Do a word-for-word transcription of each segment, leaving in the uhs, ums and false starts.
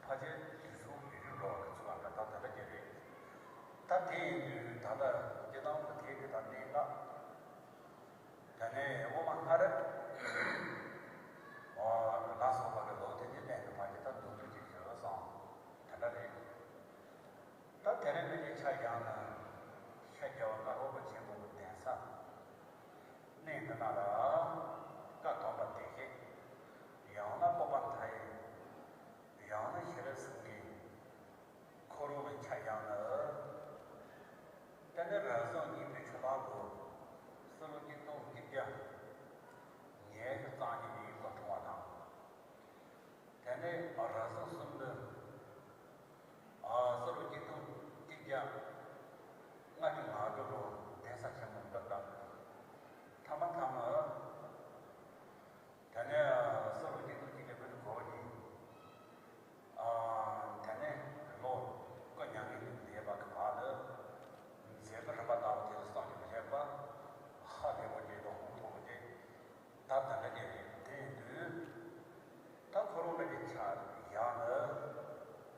ཕལ་ཆེར་དུས་གསུམ་མི་རིགས་འགྲོ་བ་གི་ཚུལ་ལ་ད་ལྟ་དེ་འདྲ་ཅིག་རེད། ད་དེ་ཡིན་དུས་ད་ལྟ་སྤྱིར་བཏང་གི་དེ་གི་ད་གནད་འགག་དེ་ནས་དབུ་མ་སྔ་རབས་ལ་སོགས་པ་གི་ལོ་དེ་འདྲའི་སྟེང་དུ་ཕལ་ཆེར་ད་མདོར་བསྡུས་ཅིག་ཞུ་བསམ་དེ་འདྲ་རེད། ད་དེ་རིང་འདི་ནས་ཆ་བཞག་ན་ཤཱཀྱ་བ་ཀ་རོ་པ་ཆེན་པོ་གི་གདན་ས་གནས་འདི་ན་ལ་བཀའ་གདམས་པ་བདེ་གཤེགས། ཡང་ན་སྤོབས་པ་མཐའ་ཡས། ཡང་ན་ཤེས་རབ་སེང་གེ། ཁོ་རང་གི་ཆ་བཞག་ན། དེ་ནས་རབ་བྱུང་གཉིས་པའི་ཆུ་སྟག་ལོ། ཕྱི་ལོ་ཆིག་སྟོང་གཅིག་བརྒྱ་ཉེར་གཅིག་ཙམ་ཅིག་ནས་སྐུ་འཁྲུངས་པ་དང་། དེ་ནས་རབ་བྱུང་གསུམ་པའི་ཕྱི་ལོ་ཆིག་སྟོང་གཅིག་བརྒྱ་ལྔ་བཅུ་ང་དྲུག་ལོར་གདན་ས་ཆེན་མོ་འདི་བཏབ། ཐ་མ་ཐ་མ། དེ་ནས་ཕྱི་ལོ་ཆིག་སྟོང་གཅིག་བརྒྱ་དགུ་བཅུ་གོ་གཉིས། དེ་ནས་ལོ་སྐུ་མྱ་ངན་ལས་འདས་པ་གི་བར་དུ་མཛད་པ་རིམ་པ་ལྟ་བུ་དེ་ལ་བསམ་གྱིས་མི་ཁྱབ་པ་ཧ་ལས་པོ་ཅིག་དང་ཧོན་ཐོར་པོ་ཅིག་ད་ད་འདྲ་ཅིག་རེད། དེ་ཡིན་དུས་ད་ཁོ་རང་འདྲ་ཅིག་ཆ་བཞག་ན་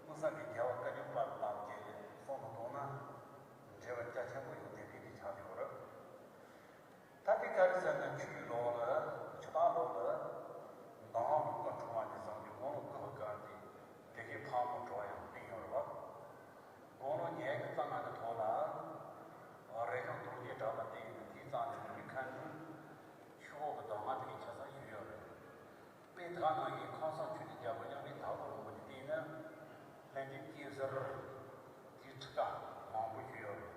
དངོས་བསམ་གྱི་རྒྱལ་བ་བཀའ་བརྒྱུད་པ་ལྟ་བུ་ཅིག་གསུང་དུ་བཏང་ན་འགྲེལ་པ་རྒྱ་ཆེན་པོ་ཞིག་ལྡན་མཁན་ཅིག་ཆགས་ཡོད་རེད། ད་ལྟའི་ག་རེ་ཟེར་ན་ཆུ་ཡི་ལོགས་ལ་ཆུ་སྟག་ལོགས་ལ་མདང་དབང་ལུང་པ་འཁྲུངས་པ་ནས་བཟུང་སྟེ་དགུང་ལོ་དགུ་པ་སྐབས་དེ་དགེ་བཤེས་ཕག་མོ་གྲུ་པ་ཡང་བསྟེན་ཡོད་རེད་བ། དགུང་ལོ་ཉེར་དགུ་ཙམ་ལ་ཐོག་ལ་རས་ཆུང་རྡོ་རྗེ་གྲགས་པ་བསྟེན་ནས་དེའི་རྩ་ནས་བོད་མི་མཁའ་འགྲོའི་ཆུ་འོག་གི་གདམས་ངག་དེ་གའི་ཆ་ཚང་ཞུས་ཡོད་རེད། དཔེ་དེ་ག་ནང་བཞིན་ཁམས་གསུམ་ཆོས་ཀྱི་རྒྱལ་པོ་མྱ་ངན་དྭགས་པོ་རིན་པོ་ཆེ་བསྟེན་ནས་ལྷན་ཅིག་སྐྱེས་ཟུར་དེའི་ཁྲི་ཀ་མང་པོ་ཞིག་ཡོད་རེད།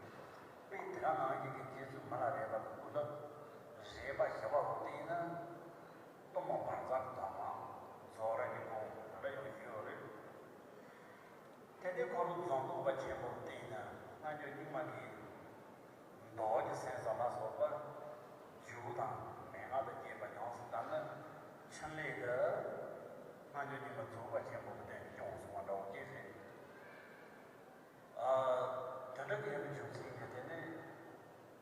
དཔེ་དེ་ག་ནང་བཞིན་གྱི་དེ་ཚོའི་མི་ལ་རས་པ་དང་ཀུན་སློང་རས་པ་ཞི་བ་འོ་བསྟེན་ནས་གཏུམ་མོ་བཛྲ་གི་གདམས་ངག་རྫོགས་རིམ་གྱི་སྐོར་དེ་འདྲ་ཡང་ཞུས་ཡོད་རེད། དེ་ནས་ཁོ་རང་རྫོང་དཔོན་པ་ཆེན་པོར་བསྟེན་ནས་སྔ་འགྱུར་རྙིང་མ་གི་མདོ་གི་སེམས་ཙམ་ལ་སོགས་པ་རྒྱུ་དང་མན་ངག་དང་བཅས་པ་ཉམས་སུ་བསྟར་ནས་ཕྲིན་ལས་དེ་སྔ་འགྱུར་རྙིང་མ་རྫོགས་པ་ཆེན་པོ་གི་སྟེང་དུ་སྐྱོང་སོང་བ་འདྲ་བོ་ཅིག་རེད། ཨ། དེ་འདྲ་གི་ཡིན་པའི་རྒྱུ་མཚན་གྱིས་དེ་ནི།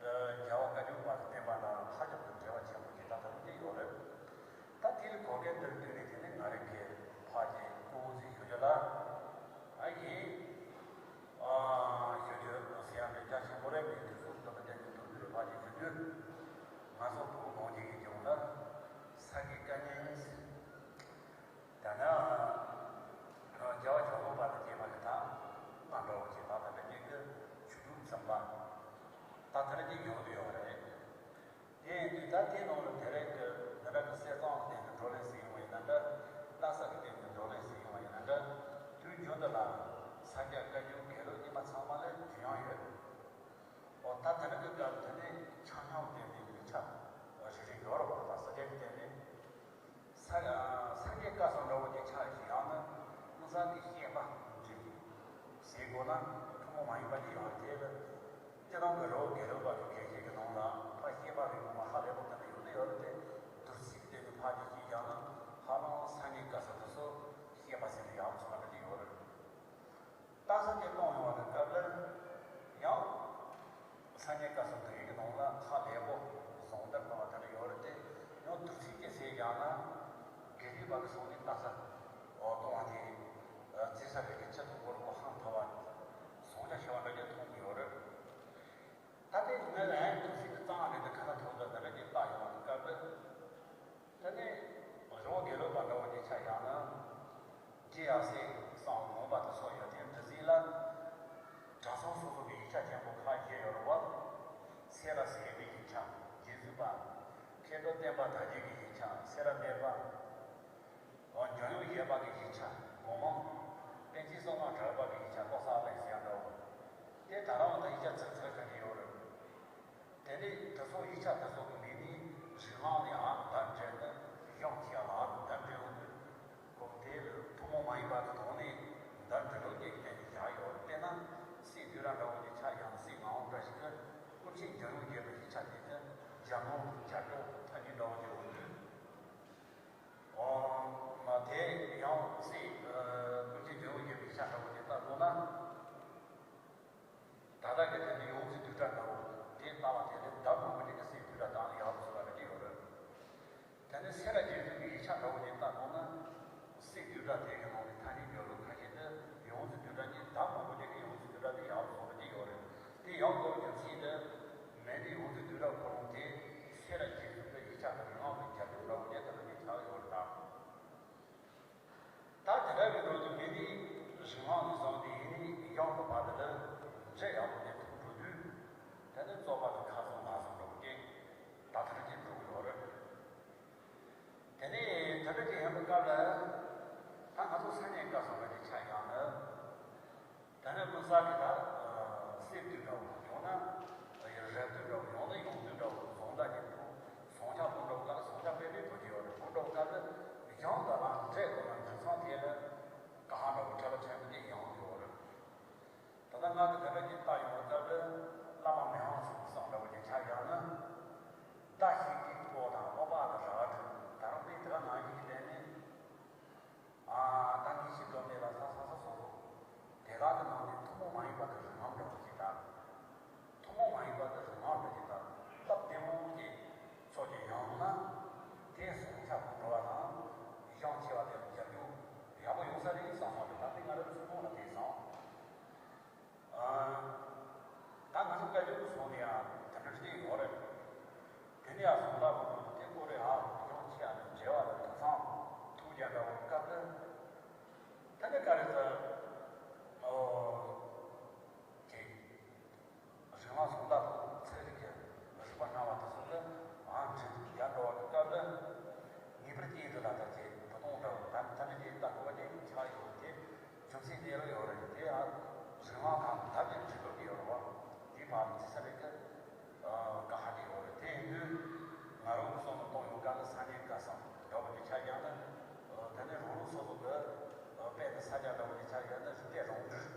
རྒྱལ་བ་བཀའ་བརྒྱུད་པ་གི་བསྟན་པ་ལ་ཧ་ཅང་གི་འབྲེལ་བ་ཆེན་པོ་ཞིག་ད་ལྟ་བར་དུ་ཡོད་རེད། ད་དེའི་གོ་སྐབས་འདིར་བསྟུན་ནས་དེ་ནི་ང་རང་གིས་ཕར་གྱི་སྐུ་ངོ་ཚོས་ཞུ་རྒྱུ་ལ། ཨ་ཡིན། ཨ། ཞུ་རྒྱུ་ཟེར་ཡག་འདི་རྒྱ་ཆེན་པོ་རེད་མི་འདུག་སོགས་འདི་ལ་བརྟེན་ནས་མདོར་བསྡུས་ཕར་གྱི་ཞུ་རྒྱུ། ང་ཚོ་བོད་གངས་ཅན་གྱི་ལྗོངས་ལ་ས་དགེ་བཀའ་རྙིང་། ད་ནི། རྒྱལ་བ་ཇོ་བོ་པ་དང་བཅས་པ་གི་ད་ང་འདྲ་བོ་ཞིག་ད་ལྟ་འདྲ་ཅིག་གི་ཆོས་དྲུག་གསུམ་པ། ད་དེ་འདྲ་ཅིག་ཡོང་གི་ཡོད་རེད། དེ་ཡིན་དུས་ད་དེའི་ནང་ལ་དེ་རིང་གི་འདི་འདྲ་གི་གསེར་གཙང་གི་སྟེང་དུ་བགྲོ་གླེང་ཟིག་ཡོང་བ་ཡིན་ན་འདྲ། ལྷ་ས་གི་སྟེང་དུ་བགྲོ་གླེང་ཟིག་ཡོང་བ་ཡིན་ན་འདྲ། དུས་རྒྱུན་དུ་ལ་ས་སྐྱ་བཀའ་བརྒྱུད་དགེ་ལུགས་གཉིས་པ་ཚང་མ་ལ་ཇུས་ཡང་ཡོད། འོ་ད་དེ་འདྲ་གི་སྐབས་དེ་ནས་ཆ་སྙོམས་བསྟན་པའི་ཡིག་ཆ་རེ་རེ་ཡོད་རེད་བ། ད་ས་སྐྱའི་སྟེང་ནས། ས་ས་སྐྱའི་བཀའ་གསུང་འདྲ་བོ་དེ་ཆ་བཞག་ཡང་ན་དངོས་བསམ་གྱི་བཤད་པ་འདྲ་ཟེར་དགོས་ན་ཐུན་མོང་མ་ཡིན་པ་ཅིག་ཡོད་རེད། དེ་ལ་སྤྱིར་བཏང་གི་རི་བོ་དགེ་ལུགས་པ་གི་དགེ་བཤེས་ཀྱི་ནང་ལ་ཕར་བཤད་པ་རིགས་ངོ་མ་ཧ་ལས་པོ་དེ་འདྲ་ཡོད་ནི་ཡོད་རེད་དེ། བསྡུར་ཚིག་དེ་ནི་ཕར་གྱི་བཤད་ཀྱང་ན་ཧ་ལམ་སངས་རྒྱས་བཀའ་གསུང་དེ་ཚོ་བཤད་པ་ཟེར་ནས་ཡག་སོང་བ་འདྲ་ཅིག་ཡོད་རེད། རྟགས་གསལ་དེ་གཏོང་ཡོང་བ་དང་སྐབས་ལ་ཡང་། སངས་རྒྱས་བཀའ་གསུང་དེ་ཡི་ནང་ལ་ཧ་ལས་པོ་ཟུང་འབྲེལ་གནང་བ་དེ་འདྲ་ཡོད་རེད་དེ། ཡང་བསྡུར་ཚིག་ཅིག་བྱས་ཀྱང་ན་དགེ་ལུགས་པ་གི་གསུང་དེ་རྟགས་གསལ་འོ་གཏོང་བ་དེ་བརྩི་ས་རེད་དེ་ཁྱི་དང་པོར་གོ་ཧང་ཐ་བ་ཟུང་ཆ་ཤེས་པ་འདྲ་ཅིག་མཐོང་གི་ཡོད་རེད། ད་ལྟའི་ངས་ལན་བསྡུར་ཚིག་གི་རྩ་བ་ནས་དེ་ག་ན་ཐོག་འདི་འདི་འདྲ་ཅིག་བལྟ་ཡོང་བ་དང་སྐབས་ལ། དེ་ནས་ ནས་བཟུང་སྟེ་ཡིན་ནི་གཞུང་གི་བར་དུ་ལ་འབྲས་ཡག་པོ་དེ་ཐོབ་འགྲོ་དུས། དེ་ནས་རྩོད་པ་དང་ཁ་སང་ལ་སོགས་འགྲོ་གི་ད་ཐར་གྱི་འགྲོ་གི་ཡོད་རེད། དེ་ནས་དེ་འདྲ་ཅིག་ཡིན་པའི་སྐབས་ལ། ད་ང་ཚོ་སེམས་ནས་བཀའ་གསུང་བ་དེ་ཆ་བཞག་ན། དེ་ནས་ཀུན་གསལ་གྱི་ད་གསེར་དུས་འདྲ་བོ་ཡང་ན་རབ་དུས་འདྲ་བོ་ཡང་ན་ཡོངས་དུས་འདྲ་བོ་བཟང་ད་ཀྱི་ཐོག་ཟང་ཆ་ཐོག་འདྲ་བོ་ལ་ཟང་ཆ་དཔེ་དེ་ཐོག་ཀྱི་ཡོད་རེད། ཐོག་འདྲ་བོ་སྐབས་ལ་གཞུང་དང་ལ་འབྲས་དགོས་ན་འབྲས་ཚང་དེ་ལ་ཀ་ཧ་འདྲ་བོ་ཁྲ་ལ་ཕྲན་བུ་དེ་ཡང་ཡོད་རེད། ད་ལྟ་ང་གི་དེ་འདྲ་ཅིག་ལྟ་ཡོང་བའི་སྐབས་ལ་བླ་མ་མི་དབང་ཚོའི་གསུང་འདྲ་བོ་ཅིག་ཆ་བཞག་ན། བདག་ཤེས་ཀྱི་སྐོར་དང་སློབ་པ་དང་ར་བ་དྲུག་ད་རུང་དེ་དེ་ག་ནང་བཞིན་གྱི་ལྡན་ནས། ཨ་ད་ངེས་ཤེས་སྒྲོན་མེ་ལ་ས་ས་ས་སོ་སོ། དེ་དག་གི་ནང་ནས་ཐུན་མོང་མ་ཡིན་པ་གི་རིགས་ལམ་འདྲ་བོ་ཅིག་དང་། ཐུན་མོང་མ་ཡིན་པ་གི་རིགས་ལམ་འདྲ་ཅིག་དང་སྟབས་བདེ་མོ་གི་ཕྱོགས་ཀྱི་ཡང་ན། དེ་སོང་ཆ་གོང་འགྲོ་བ་དང་། གཞུང་ཆེ་བ་དེ་ལ་རྒྱབ་སྐྱོར་ཡག་པོ་ཡོང་ས་རེད་བསམ་སོང་རེད། ད་ལྟ་ང་རང་ཚོ་ཁོང་ལ་དེ་བསམ། ཨ། ད་ང་ཚོ་བཀའ་བརྒྱུད་ཀྱི་སོང་ནས་ཡང་དེ་འདྲ་ཞིག་ཡོད་རེད། དེ་ནས་ཡང་སོང་ལ་དེ་སྐོར་རེ་ཧ་ཡང་ཆེ་ཡང་འབྲེལ་བ་དང་དེང་སང་ཐུགས་རྒྱ་འདྲ་བོ་སྐབས་དེ། ད་ནི་ག་རེ་ཟེར། ཨོ། ཅིག་རིགས་ལམ་སོང་ལ་ཚན་རིག་གི་རིག་པ་སྣང་བ་དེ་ཚོ་ལ་ཨང་འདྲེ་རྒྱ་འགྲོ་བ་གི་སྐབས་ལ། ངེས་པར་སྐྱེས་འདུག་ལ་ད་ཅེས་བུ་སྟོང་འདྲ་བོ་ད་ནི་ད་ནི་དེ་ལྟ་དགོས་པ་དེ་ཆགས་ཡོད་དེ། རྒྱུ་མཚན་དེ་ལ་ཡོད་རེད། དེ་ཡང་རིགས་ལམ་གང་ལ་དེ་འདྲ་འབྲེལ་བ་དེ་ཡོད་རེད་བ། དེ་བར་ལ་ཅི་ས་རེད་ཀི། ཀ་ཧ་དེ་ཡོད་རེད། དེ་ཡིན་དུས་ང་རང་གི་བསམ་བློ་གཏོང་ཡོང་སྐབས་ལ་ས་གནས་བཀའ་གསུང་འདྲ་བོ་དེ་ཆ་བཞག་ན། དེ་ནས་རང་རང་སོ་སོ་གི་དཔེ་དང་ས་ཆ་འདྲ་བོ་དེ་ཆ་བཞག་ན་རིགས་གཏེར་རང་འགྲུལ་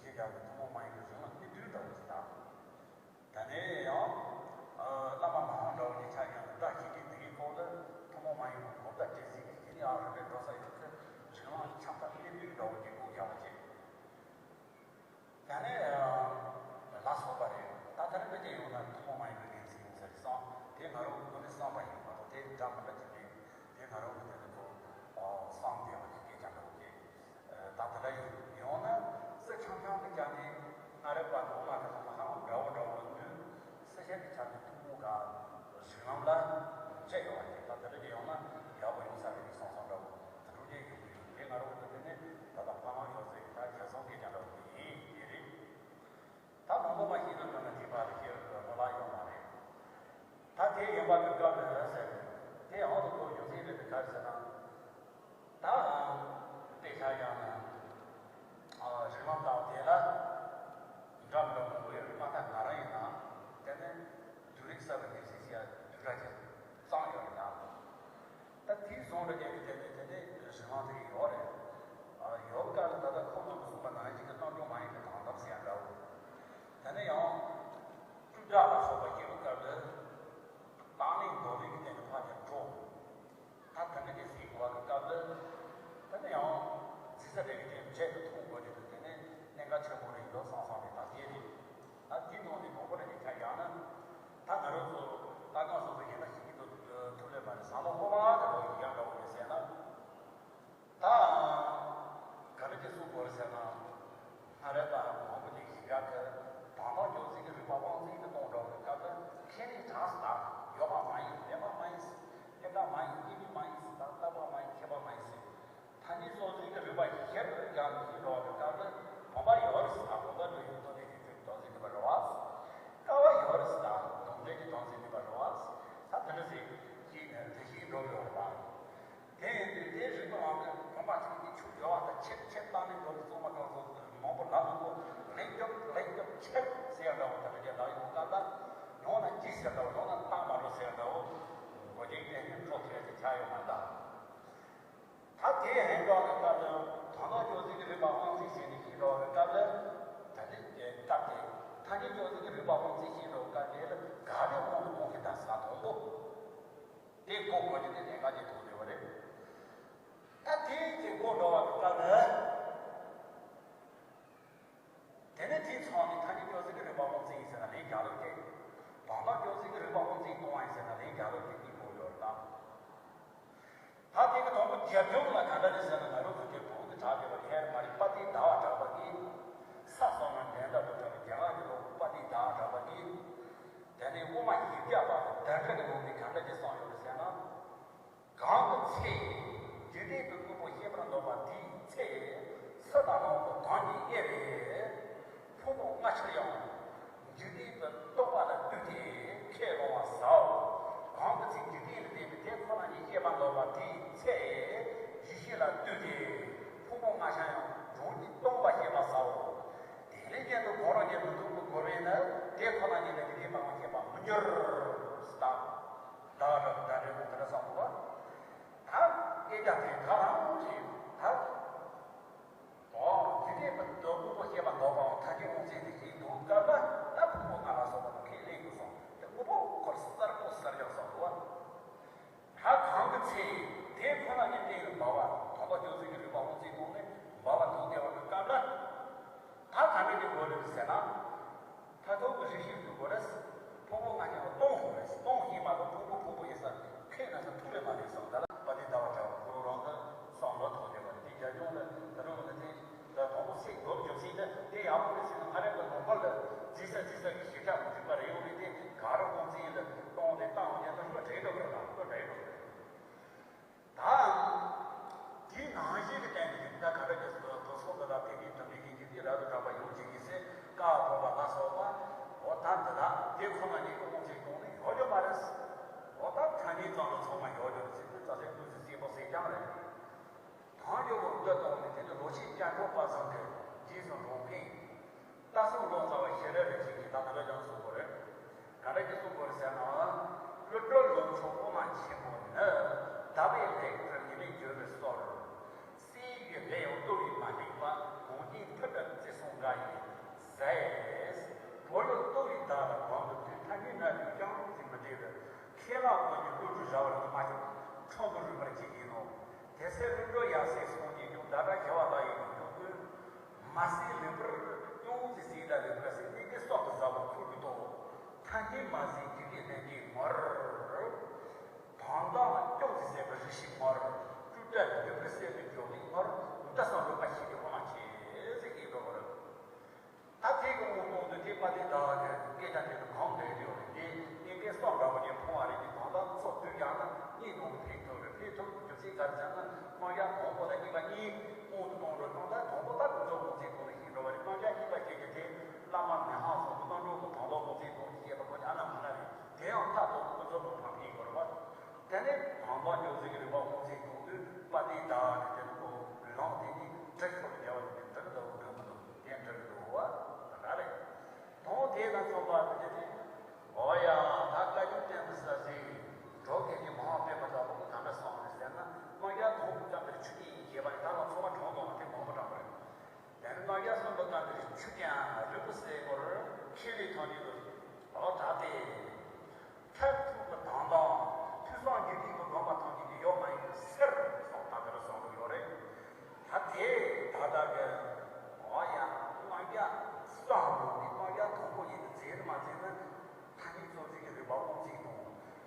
ཞེས་བྱ་བའི་ཐུན་མོང་མ་ཡིན་པའི་རིགས་ལམ་སྣེ་བསྡུས་འདྲ་བོ་ཞིག་དང་། ད་ནས་ཡང་། བླ་མ་མི་དབང་འདྲ་བོ་ཅིག་ཆ་བཞག་ན་བདག་ཤེས་ཀྱི་དེ་གའི་སྐོར་ལ་ཐུན་མོང་མ་ཡིན་པའི་གོ་བརྡ་སྤྲད་ཟིན་གྱི་དེ་ནས་ཨ་རི་པའི་འགྲོ་ས་ཡོད་ཚེ་རིགས་ལམ་ཁྱབ་བསྒྲགས་སྣེ་བསྡུས་འདྲ་བོ་ཅིག་སྒོ་རྒྱག་པ་བྱས། ད་ནས་ལ་སོགས་པ་རེད། ད་ལྟ་རེ་བེད་སྤྱད་ཡོང་ན་ཐུན་མོང་མ་ཡིན་པའི་གནས་ཚུལ་ཡོང་ས་རེད་བསམ། དེ་ང་རང་གི་ངོས་ནས་བསམ་པ་ཡིན་པ་དང་དེ་འདྲ་མི་འདྲ་ཅིག་རེད། དེ་ང་རང་གི་དེ་ནས་ཁོ་བསམ་བསྡད་པ་གི་སྐད་ཆ་འདྲ་བོ་ཅིག་ད་དེ་འདྲ་ཡིན་ཡོང་ན་སེ་ཆང་ཆང་གི་ཀྱང་ནི་ང་རེ་པ་ནོ་མ་གི་ལྷ་མ་ཧང་འདྲ་བོ་འདྲ་བོ་ནུས་སེ་ཤ་གི་ཆ་ནི་ཐུན་མོང་ག་རིགས་ལམ་ལ་བཅད་ཡོང་བ་ཅིག་ད་དེ་འདྲ་ཅིག་ཡོང་ན་ཡག་པོ་ཡོང་ས་རེད་བསམ་བསམ་འདྲ་བོ་དེ་འདྲ་ཅིག་ཡོང་གི་ཡོད། དེ་ང་རང་གི་དེ་ནི་ད་ལྟ་ཕ་མ་ཡོད་ཚད་ཀྱི་ད་ཁྱད་སོང་སྐད་ཆ་འདྲ་བོ་ཡིན་དེ་རེད། ད་མང་པོ་མ་ཤེས་ན་ང་ལ་དྲི་བ་རེ་ཤེས་རོགས་ལ་ཡོང་མ་རེད། ད་དེ་ཡིན་པ་གི་སྐབས་ལ་ཟེར། དེ་ཡང་དུ་གོ་རྒྱུ་མཚན་རེད་དེ་ག་རེ་ཟེར་ན། ད་དཔེ་ཆ་ཡང་ན་རིགས་ལམ་ལྟ་བུ་དེ་ལ་འདྲ་མི་འདྲ་མང་པོ་ཡོད་རེད། མ་ཐག་ང་རང་ཡིན་ན་དེ་ནས་བསྡུས་རིགས་གསར་པ་ནས་གཟིགས་ཡ་བསྡུས་གྲྭ་ཆེ་གཙང་ཡོད་རེད་ད། ད་དེའི་བཟུང་འདྲ་བྱས་ནས་དེ་ནས་དེ་ནས་རིགས་ལམ་དེ་ཡོད་རེད། ཡོད་སྐབས་ལ་ད་ལྟ་ཁོང་རྣམས་གསུངས་པ་ནང་བཞིན་གྱི་རྣམ་འགྲོ་མ་ཡིན་པའི་དང་དམ་ཟེར་ཡ་འདྲ་བོ། དེ་ནས་ཡང་། སྤྲུལ་བདག་ལ་སོགས་པ་ཞེས་པའི་སྐབས་ལ། བཏང་གནས་འདོར་ལུགས་ཀྱི་སྟེང་དུ་ཕར་ཀྱང་འགྲོ། ད་དེ་འདྲ་ཅིག་གཟིགས་དགོས་པ་གི་སྐབས་ལ། དེ་ནས་ཡང་། རྫི་ས་རེ་གི་སྟེང་དུ་ཆེད་དུ་མཐོང་དགོས་དེ་དུས་དེ་ནས་གནད་འགག་ཆེན་པོ་རེད་འདུག་བསམ་བསམ་རེད་ད་དེ་རེད། ད་དེའི་ནང་ནས་མང་པོ་རེ་གི་ཆ་བཞག་ན། ད་ང་རང་ཚོ་ལྟ་སྒང་སོ་སོ་ཡིན་ན་ཤེས་ཀྱི་འདུག་ཐུབ་ལེ་མ་རེད། བསམ་བློ་སྔོན་མ་དེ་ལོ་ཡིན་ཡང་འདྲ་བོ་རེད་ཟེར་ན། ད། ག་རེ་ཅིག་གསུང་དགོས་རེད་ཟེར་ན། སྔ་རབས་པ་མང་པོ་ཅིག་གིས་ཞིག་ག་གི་དང་ཐོག་སྐྱོ་ཟིག་གི་རིག་པ་དབང་འཛིན་གྱི་གཏོང་འགྲོ་གི་སྐབས་སུ་ཁས་ལེན་གྲགས་སུ་དང་ཡོད་པ་མ་ཡིན་མེད་པ་མ་ཡིན་སྲིད་སྐྱེ་འགག་མ་ཡིན་སྐྱེ་མེད་མ་ཡིན་སྲིད་དང་རྟག་པ་མ་ཡིན་ཁྱད་པར་མ་ཡིན་སྲིད། ཐ་སྙད་སོགས་ཟིག་གི་རིག་པ་ཞིབ་ཏུ་སྦྱངས་ནས་ཞིག་འགྲོ་བ་གི་སྐབས་སུ་བུམ་པ་ཡོད་རེད་སྲིད་དང་བུམ་པ་འདྲ་ཡོད་དོ་དེ་ཞིག་ཚུལ་དོན་ཟིག་ནུས་པ་རེད་བ། ཀ་བ་ཡོད་རེད་སྲིད་དང་དོན་འབྲེལ་གྱི་དོན་ཟིག་ནུས་པ་རེད་བ། ད་དེ་འདྲ་ཟིག་གིས་ནི་དེ་ཞིག་འགྲོ་གི་ཡོད་རེད་བ། དེ་ཡིན་དུས་དེའི་རིགས་པའི་དབང་གིས་བུམ་པ་གཅིག་གི་ཆུ་སྦྱོར་བ་དང་ཆེད་ཆེད་བཏང་ནས་འགྲོ་གི་གཙང་མ་གང་སོགས་མང་པོ་ལབ་མི་དགོས། ལན་སྐྱོབ་ལན་སྐྱོབ་ཆེད་ཟེར་འདྲ་བོ་དེ་འདྲ་ཅིག་ལབ་ཡོང་སྐབས་ལ། ཡང་ན་ཅི་ཟེར་འདྲ་བོ་ཡང་ན་བཏང་མ་འགྲོ་ཟེར་འདྲ་བོ། མགོ་རྒྱན་བསྟན་ནས་འགྲོ་ཐུབ་ཡ་ཅིག་ཆགས་ཡོད་མ་རེད་ད། ད་དེའི་ཧན་འགྲོ་གི་སྐབས་ལ་དོན་དག་སྐྱོ་ཟིག་གི་རིག་པ་དབང་འཛིན་བྱས་ནས་ཤེས་འགྲོ་གི་སྐབས་ལ། ད་ནི་སྐབས་དེ་ཐ་སྙད་སྐྱོ་ཟིག་གི་རིག་པ་དབང་འཛིན་བྱས་འགྲོ་གི་སྐབས་དེ་ལ་ག་རེ་དབང་དུ་གཏོང་གི་ད་ས་དང་པོ། དེ་གོ་དགོས་རྒྱུ་དེ་གནད་འགག་ཅིག་མཐོང་བསྡད་པ་རེད། ད་དེ་ཅིག་གོ་འགྲོ་བ་གི་སྐབས་ལ། དེ་ནས་དེའི་མཚམས་ནས་ཐ་སྙད་སྐྱོ་ཟིག་གི་རིག་པ་དབང་འཛིན་ཡིན་ཟེར་ན་ལན་རྒྱག་ལུགས་དེ། དོན་དག་སྐྱོ་ཟིག་གི་རིག་པ་དབང་འཛིན་གཏོང་བ་ཡིན་ཟེར་ན་ལན་རྒྱག་ལུགས་དེ་གཉིས་གོ་ཡོད་རེད་ད། ད་དེ་གི་དང་པོ་རྒྱབ་ལྗོངས་ལ་ག་འདྲ་རེད་ཟེར་ན་ང་རང་ཚོ་དེ་བོད་ ཕུང་པོ་ལྔ་ཆར་ཡང་། འཇིག་རྟེན་དུ་རྟོག་པ་ལ་ལྟོས་ཏེ་ཁས་བླང་བ་ཟའོ། གང་གི་ཚེ་འཇིག་རྟེན་ལ་བརྟེན་པའི་དེ་ཁོ་ན་ཉིད་ཤེས་པ་འདོད་པ་དེའི་ཚེ། ཡེ་ཤེས་ལ་ལྟོས་ཏེ་ཕུང་པོ་ལྔ་ཆར་ཡང་། གྲོང་ཁྱེར་སྟོང་པ་ཤེས་པ་ཟའོ། དེ་ལས་གཞན་དུ་གང་རུང་གིས་མི་ཐུབ་པའི་གོ་བས་ནི་དེ་ཁོ་ན་ཉིད་ལ་འཇིག་རྟེན་པ་ལ་ཤེས་པར་མི་འགྱུར། སྟ། བདག་རབ་བདག་འབྲས་བུ་དེ་འདྲ་བསམ་པ། ད་སྐད་ཆ་དེ་ད་རང་ཞིག་ད། འོ། དེ་ནས་མི་འདོད་དངོས་པོ་ཤེས་པ་འདོད་པའང་ཐ་སྙད་དངོས་འཛིན་དེ་ཞིག་འདུག་སྐབས་ལ་ད་ཕུང་པོ་ལྔ་ལ་སོགས་པ་དང་ཁས་ལེན་དགོས་སོང་། དེ་དངོས་པོ་འཁོར་གསར་པོ་གསར་རྒྱག་སོགས་འདུག་བ། ད་གང་གི་ཚེ་དེ་ཁོ་ན་ཉིད་བརྟེན་ནས་འབར་བ་དང་པོ་སྤྱོད་ཚུལ་གྱི་རིགས་པ་དབང་ཚིག་དང་ནི་འབར་བ་དང་ལྡན་པ་གི་སྐབས་ལ། ད་ག་འདྲ་གི་དགོས་རེད་ཟེར་ན། མཐར་ཐུག་གི་རིགས་ཤེས་ཀྱི་དགོས་རེད། ཕུང་པོ་ལྔ་ཡང་སྟོང་དགོས་རེད། སྟོང་ཡིན་མ་གཏོགས་ཕུང་པོ་ཕུང་པོ་ཡིན་ས་ཁས་ལེན་ས་ཐུབ་ཀྱི་མ་རེད་བསམ། ད་ལ་དཔལ་ལྡན་ཟླ་བ་གྲགས་པ་ཁོ་རང་རང་གི་བསམ་བློ་ཐོག་ནས་པ་དེ་རྒྱ་གཞུང་ལ་ད་རུང་ལ་དེ་ད་དང་པོ་ཚིག་མདོར་བསྡུས་ཚིག་ནི་དེ་ཡག་པོ་རེད་ཟེར་ན། ང་རང་གི་ལུང་པ་ལ་རྩིས་ས་རྩིས་ས་གི་ཞིབ་ཆ་མི་འཇུག་པ་རེད། ཡོང་ནས་དེ་ག་རེ་དབང་ཚིག་ལ་སྟོང་དེ་བཏང་བ་ཡིན་ན་བློ་བྲལ་འགྲོ་གི་རེད། ལ་བློ་བྲལ་འགྲོ་གི་རེད། ད། དེའི་ནང་བཞིན་གྱི་སྟེང་དུ་ད་ག་རེ་གི་དུ་སོང་དུ་ད་དེ་གའི་དུ་མི་གི་འཇིག་རྟེན་རབ་ཏུ་གྲགས་པ་ཡོངས་ཀྱི་གི་ཚེ་ཀ་བོ་བ་ལ་སོགས་པ། འོ་ད་འདི་དག་དེ་ཁོ་ན་ཉིད་ཀྱི་དབང་ཚིག་དང་ནི་ཡོད་རྒྱུ་མ་རེད། འོ་ད་ཐ་སྙད་ཙམ་ལ་ཚང་མ་ཡོད་རྒྱུ་རེད་ཟེར་དུས་ཙ་ལྷའི་དངོས་སུ་གསལ་པོ་གསལ་རྐྱང་རེད། དང་ཡོད་པར་འདོད་དང་ནི་དེ་ནི་ལོ་ཆེན་སྤྱན་གྲོགས་པ་ཚང་གི་རྗེས་སུ་འགྲོ་མཁན། རྟ་སྲུང་ལོ་ཙཱ་བ་ཤེས་རབ་རིན་ཆེན་གྱིས་ད་ག་འདྲ་ཀྱང་གསུངས་པ་རེད། ག་འདྲ་ཀྱིས་གསུངས་པ་རེད་ཟེར་ན། ཀླུ་སྒྲུབ་ལུགས་མཆོག་དབུ་མ་ཆེན་པོ་ནི། ཟླ་བའི་ལེགས་བྲིས་ཉི་མས་བསྒྱུར་བའི་སྲོལ། གསེར་གྱི་ལས་ཡང་བཏུ་བས་མ་བསྡུས་པ། གོང་ཆེན་ཕུད་དང་བརྩི་སྲུང་འགའ་ཡིས་ཟས། བོད་ལུགས་བཏུ་བའི་བདག་ལ་གང་དུ་འདུས། ཐ་སྙད་སྣ་བདུན་ཀྱང་རུང་ཞིང་མི་འབྲེལ་བའི། ཁས་བླངས་དངོས་ཀྱི་བློ་གྲོས་ར་བར་དུ་མ་བྱུང་། ཁྲོམ་དུ་རུལ་བར་བྱེད་ཀྱི་ཡིན་ནོ། དེ་ཚེ་ཀླུ་སྒྲུབ་ཡབ་སྲས་གསུམ་གྱིས་ཀྱང་ཟླ་གྲགས་ཞི་བ་ལྷ་ཡི་ཡུལ་དུ་བཀོད། མ་ཟད་ལེགས་པར་སྐྱོང་ཟེར་ཟེར་ད་ལེགས་པར་ཟེར་ནས་ཀྱི་སྲོག་ཏུ་ཟ་བར་འཁོར་གྱི་ཏོ། ཐ་སྙད་མ་ཟད་འཇིག་རྟེན་ལྷན་སྐྱེས་ངོར། དོན་དམ་སྐྱོང་ཟེར་ཟེར་བའི་རིགས་ཤིག་ངོར། སྤྲོས་བྲལ་ལེགས་པར་གསལ་བའི་སྦྱོར་བའི་ངོར། འདི་གསུམ་རིག་པ་ཤེས་པའི་དབང་ཆེ་ཟེར་ཡིན་འགྲོ་བར། ད་དེ་གི་དབང་ཐོག་ཏུ་དེ་དཔལ་ལྡན་ཟླ་བ་གི་སྐད་ཆ་དེ་ལ་གང་འདྲ་ཡོད་རེད། དེ་སྙིང་གའི་བསམ་འདྲ་བོ་ནས་ཕུང་བ་རེད། དེ་དོན་དག་ཚོ་བསྡུས་ཀྱང་ན་གཉིས་ནང་དུ་ཕན་ཐོགས་རེད། ཕན་ཐོགས་རྒྱུ་མཚན་ག་རེ་ཟེར་ན། རྣམ་གཞག་དང་པོ་དང་གཉིས་པ་གཉིས་དབང་དུ་གཏོང་རོགས་གནང་། ད་དང་པོ་ད་ཀུན་རྫོབ་དབང་ཚིག་དང་ནི་ཤེས་འགྲོ་བ་རེད། རྣམ་གཞག་གཉིས་པ་བཤད་རྒྱུ་དེ་བླ་མ་མི་ཕམ་སོགས་ཀྱི་རྣམ་གྲངས་དང་དོན་དམ་དབང་ཚིག་དང་ནི་བཤད་པ་ཁོ་ནི་ཨ་ན་མ་ན་རེད། དེ་ཡང་མཐའ་ཐོག་ཏུ་ཀུན་རྫོབ་དང་ཕར་འཕེལ་དགོས་རེད་པ། དེ་ནས་དོན་དམ་སྐྱོང་ཚུལ་གྱི་རིགས་པ་དབང་ཚིག་དང་དུས་དཔལ་ལྡན་ཟླ་བ་གི་དེ་ནི་ཁོ་ལུང་དེ་ནི་འབྲི་ཤོར་བའི་རྒྱལ་བ་དེ་འབྲི་གི་འདུག་འབྲི་མི་འདུག་དེ་འབྲི་གི་འདུག་བ་ད་རེད། དང་དེ་དང་མཚུངས་པ་དེ་ནི། འོ་ཡ། ད་བཀའ་བརྒྱུད་བསྟན་པའི་གསལ་བྱེད་གྲོགས་མཁན་གྱི་མ་འོངས་པའི་མི་ལྟ་བུ་ག་འདྲ་སོང་རེད་ཟེར་ན། རྣམ་གཞག་དང་པོ་ཙམ་པའི་ཆོས་ཉིད་ཡིན་ཞེས་པ་ནི་ད་ལ་ཚོགས་པ་གྲངས་དང་བ་དེ་མང་པོ་དྲངས་པ་རེད། དེ་ནི་རྣམ་གཞག་གསུམ་པ་ཙམ་པའི་ཆོས་ཀྱང་རིགས་པ་གསལ་པོར་ཁས་ལེན་ཐམས་ཅད་དུ་ལོག་དྲགས་ཏེ། མཐར་ཐུག་གི་དོན་དམ་ཐོས་བསམ་སྒྱུ་ལུས་ཀྱི་སྒོམ་པ་ཐམས་ཅད་ཀྱི་ཡོད་མ་ཡིན་པའི་ཕྱིར་སོགས་ད་ག་རེ་གསུང་གི་ཡོད་རེད། ད་དེ་ད་ལྟ་གི་འོ་ཡ་རྣམ་གཞག་གསུམ་པོ་ནི་རྣམ་གཞག་དང་པོ་ཡིན་དུས་མཛད་ནི་མ་མཛད་ན། ཐ་སྙད་ཚོགས་ཚིག་གི་རིགས་པ་དབང་ཚིག་དང་།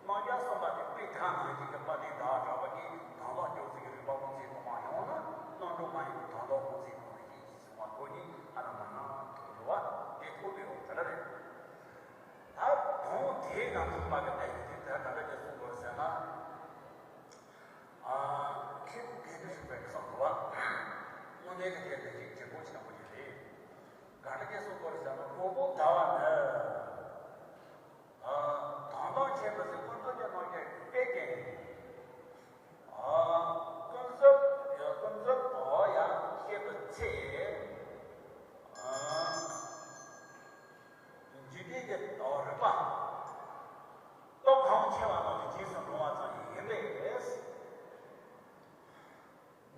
རྣམ་གཞག་གསུམ་པ་དེ་དཔེ་ད་ནང་བཞིན་གྱི་དཔལ་ལྡན་ཟླ་བ་གྲགས་པ་གིས་དོན་དམ་སྐྱོང་ཚུལ་གྱི་རིགས་པ་དབང་ཚིག་དང་མ་ཡང་ན་རྣམ་གྲངས་མ་ཡིན་པའི་དོན་དམ་དབང་ཚིག་དང་ཞེས་གསུངས་པ་ཁོ་ནི་ཨ་ར་མ་ན་ཐུག་འགྲོ་བ་དེ་ཐུག་འདོད་ཡོད་དེ་འདྲ་རེད། ད་དོན་དེའི་ནང་དུ་མ་གི་གནས་ཀྱི་དེ་ད་ག་འདྲ་ཅིག་གསུངས་དགོས་ཟེར་ན། ཨ། ཁྱེད་དེ་འདྲ་ཞིག་པའི་བསམ་དགོས་པ། དངོས་གནས་ཀྱི་དེ་ལས་ཀྱི་དྲི་བ་ཆེན་པོ་ཞིག་རེད། ག་འདྲ་ཅིག་གསུངས་དགོས་ཟེར་ན། དངོས་པོ་ཟླ་བ་ནི། ཨ། དོན་དམ་ཁྱད་པར་ཟེར་ཀུན་རྫོབ་ཀྱི་རྣམ་གཞག་དཔེ་བསྟན་ནས། ཨ། ཀུན་རྫོབ་ཡང་ཀུན་རྫོབ་ཏུ་ཡང་ཤེས་པའི་ཚེ། ཨ། འཇིག་རྟེན་གྱི་རིགས་པ་སྟོབས་གང་ཆེ་བ་རྣམས་ཀྱི་རྗེས་སུ་འབྲང་བ་ཙམ་ཡིན་པས།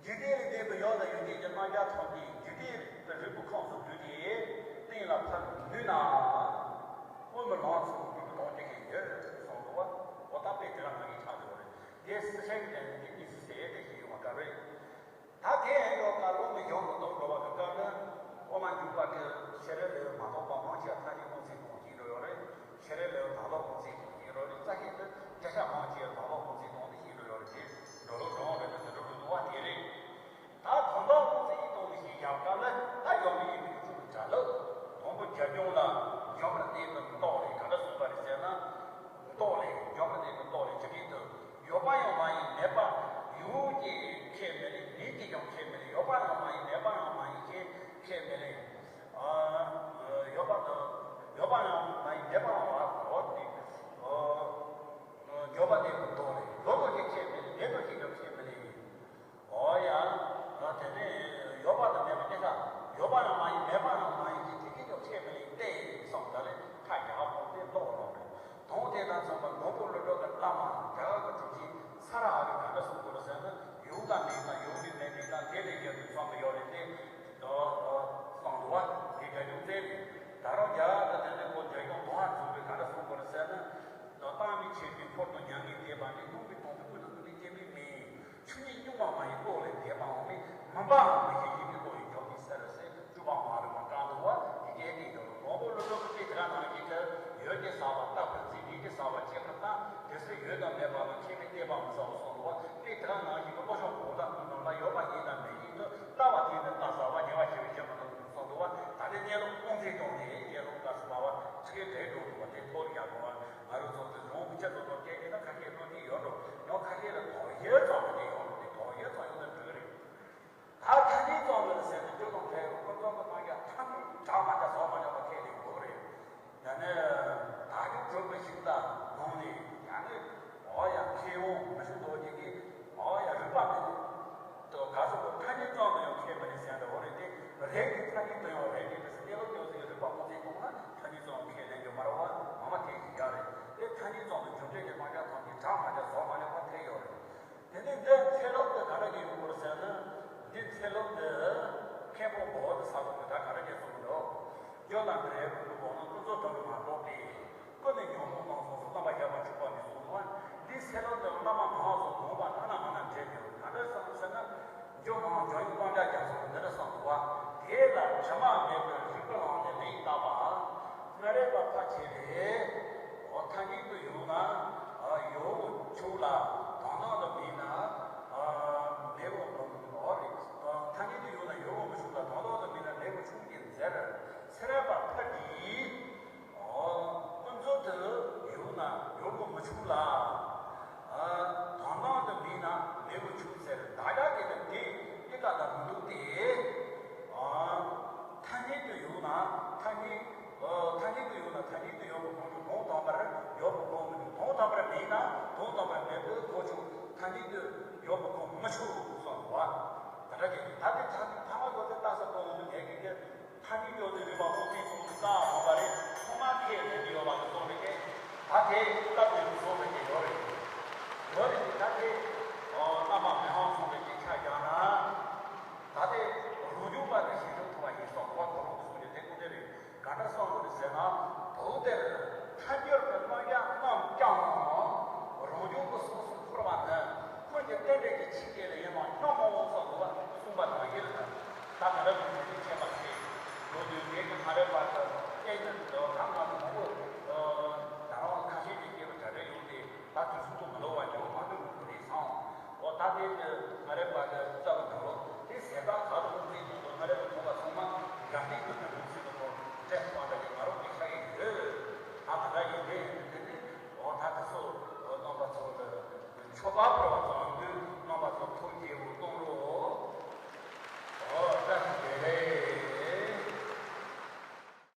འཇིག་རྟེན་ལ་གནས་པའི་ཡུལ་དང་ཡུལ་ཅན་གྱི་རྣམ་གཞག་ཐམས་ཅད་འཇིག་རྟེན་གྱི་རིལ་བུ་ཁམས་སུ་བསྡུས་ཏེ་གཏན་ལ་ཕབ་ནུས་ན། དངོས་མེད་ལམ་ཟེར་བའི་རིལ་བུ་དང་གཅིག་ཀྱང་ཡོད་གསུངས་འདུག་པ། འོ་ད་དཔེ་དེ་རང་ངེད་ཀྱིས་ཆགས་འདུག་རེད། དེ་སྲིད་ཞེན་གྱི་དོན་ནི་དེ་གཉིས་སུ་ཟད་དེ་ཞིག་ཡོང་བ་དཀའ་བས། ད་དེ་ཡང་ཡོད་ཀ་ལོ་མི་ཡོང་མི་འདུག་འགྲོ་བ་གི་སྐབས་ནི། དབུ་མ་འཇུག་པ་གི་ཤེས་རབ་ལས་མ་གཏོགས་པ་མང་ཆེ་བ་ཐ་སྙད་དབང་ཚིག་དང་ཞིག་འགྲོ་ཡོད་རེད། ཤེས་རབ་ལས་དོན་དམ་དབང་ཚིག་དང་ཞིག་འགྲོ་རེད། རྩ་ཤེས་དེ་བརྒྱ་ཆ་མང་ཆེ་བ་དོན་དམ་དབང་ཚིག་དང་དེ་ཞིག་འགྲོ་ཡོད་རེད། དེ་འགྲོ་ལུགས་འགྲོ་འོང་རེད། དེ་འགྲོ་ལུགས་འདུག་པ་དེ་རེད། ད་དོན་དམ་དབང་ཚིག་དང་དེ་ཞིག་ཡང་སྐབས་ལ་ད་ཡོད་མི་ཡིན་པའི་ཚུལ་དུ་བྱ་ལུགས། དང་པོ་རྒྱ་སྐྱོང་ལ་འཇོམས་པར་གནས་པའི་མདོ་རེད། ག་འདྲ་གསུངས་པ་རེད་ཟེར་ན། མདོ་རེད། འཇོམས་པར་གནས་པའི་མདོ་རེད། ཇི་སྐད་དུ། ཡོད་པ་ཡང་མ་ཡིན་མེད་པ། དེ་ནི་ཐ་སྙད་དུ་ཡང་རེད་མེད་དུ་གནས་ལུགས་ཀྱི་ཟེར་རིག་པ་ཁོང་ཚོའི་ཐོག་ན་ཐ་སྙད་ཙམ་ཁས་ལེན་རྒྱུ་མ་རེད་བ། ངོ་མ་དེ་ཞིག་ཡག་རེད། དེ་ཐ་སྙད་ཙམ་དུ་རྒྱུ་འབྲས་ཀྱི་རྣམ་གཞག་ཐམས་ཅད་གྲངས་མ་བྱས་བཟོ་མ་ལེགས་པ་དེ་ཡོད་རེད། དེ་ནས་འདི་ཚེ་ལོག་དེ་ག་འདྲ་གི་ཡོང་གི་རེད་ཟེར་ན། འདི་ཚེ་ལོག་དེ་མཁན་པོ་མགོ་བོ་དེ་ས་ལོག་གི་ད་ག་འདྲ་གི་གསུངས་འདུག་རྒྱུ་དང་འབྲས་བུ་ཀུན་ཏུ་བོར་ན་ཀུན་རྫོབ་དོན་མ་རྟོགས་པས། ཀུན་ནས་ཉོན་མོངས་རྣམ་གསུམ་སོགས། རྣམ་པར་གཞག་པ་འཇུག་པ་མེད་གསུངས་པ། འདི་ཚེ་ལོག་དེ་རྣམ་པ་སྣ་ཚོགས་མང་བ་ཐ་ན་མ་ན་འདྲེས་ཏེ་ག་འདྲ་བསམ་ཟེར་ན། རྒྱུ་མང་རྒྱུ་ཡོད་རྣམ་གཞག་རྒྱ་མཚོ་འདི་འདྲ་བསམ་འདུག་བ། དེ་ལ་དྲི་མ་མེད་པའི་རིགས་པ་བླངས་ནས་ལན་བཏབ་པ། སྔ་རོལ་པ་ཕལ་ཆེ་བས། འོ་ཐ་སྙད་དུ་ཡོད་ན་ཡོད་པར་ཆུག་ལ། དོན་དམ་དུ་མེད་ན་མེད་པར་འོ་རེད། ཐ་སྙད་དུ་ཡོད་ན་ཡོད་པར་མི་ཆུག་ལ། དོན་དམ་དུ་མེད་ན་མེད་པར་ཆུག་ཅེས་ཟེར། སྔ་རོལ་པ་ཕལ་གྱིས། འོ། ཀུན་རྫོབ་ཏུ་ཡོད་ན་ཡོད་པར་མི་ཆུག་ལ། ཨ། དོན་དམ་དུ་མེད་ན་མེད་པར་ཆུག་ཟེར། བདག་ཅག་གིས་ནི་དེ་དེ་ལྟ་ན་མི་འདུག་སྟེ། ཨ། ཐ་སྙད་དུ་ཡོད་ན་ཐ་སྙད། ཨ། ཐ་སྙད་དུ་ཡོད་ན་ཐ་སྙད་དུ་ཡོད་པར་གོ་ཆོག་དོན་དམ་པར་ཡོད་པར་གོ་མི་ཆོག་དོན་དམ་པར་མེད་ན་དོན་དམ་པར་མེད་པར་གོ་ཆོག་ཐ་སྙད་དུ་ཡོད་པར་གོ་མི་ཆོག་གསུངས་པ། ད་ལྟ་དེ་ད་ལྟའི་ཐ་སྙད་ཕ་མ་ཡོད་དེ་ལྟ་ས་དོན་དུ་མེད་ཀྱི་དེ། ཐ་སྙད་ཡོད་དེ་རིག་པ་ཁོང་ཚོས་ཁོང་ཚོ་བཀག་འོང་བ་རེད། ཚང་མ་ཁས་ལེན་གྱི་ཡོད་པ་གི་བཟོ་རེད་དེ། ད་དེ་སྟབས་ཡོད་བཟོ་རེད་དེ་ཡོད་རེད། ཡོད་རེད་དེ་ད་དེ། ཨོ། རྣམ་པ་མི་ཧང་སོང་བའི་སྐད་ཆ་རྒྱག་ན། ད་དེ་རང་བྱུང་བ་དེ་ཞིག་ཐུབ་པ་ཡིན་སོགས་ཁོ་ཁོ་རང་གི་གསུང་རྒྱུ་དེ་ཁོ་དེ་རེད། ག་འདྲ་གསུངས་ཡོད་རེད་ཟེར་ན། བོད་དེར་ཐལ་འགྱུར་གྱི་རྣམ་གཞག་རྣམས་ཀྱང་རང་བྱུང་གི་སོ་སོར་འཁོར་བ་ནི་ཀུན་གྱི་རྟེན་འབྲེལ་གྱི་ཆ་ཤས་ལ་ཡིན་པ་སྙམ་མོ་སོགས་ལ་གསུངས་པ་ནང་བཞིན། ད་ག་འདྲ་གི་ཚུལ་དུ་བྱས་པ་ཞིག་ཡོད་དུས། དེ་གི་སྔ་རོལ་པ་དང་བསྟན་འཛིན་དང་ལྷ་ང་ཚོ་མང་པོ་ད་རང་ཁ་ཤས་ཀྱིས་སྐྱེས་པ་གྲ་སྒྲིག་ཡོང་སྟེ། ད་དུས་ཚོད་དུ་མི་ལོ་བ་ཡོང་མ་ཐུབ་ཀྱི་རེད་སོང་། འོ། ད་དེ་གི་སྔ་རོལ་པ་གི་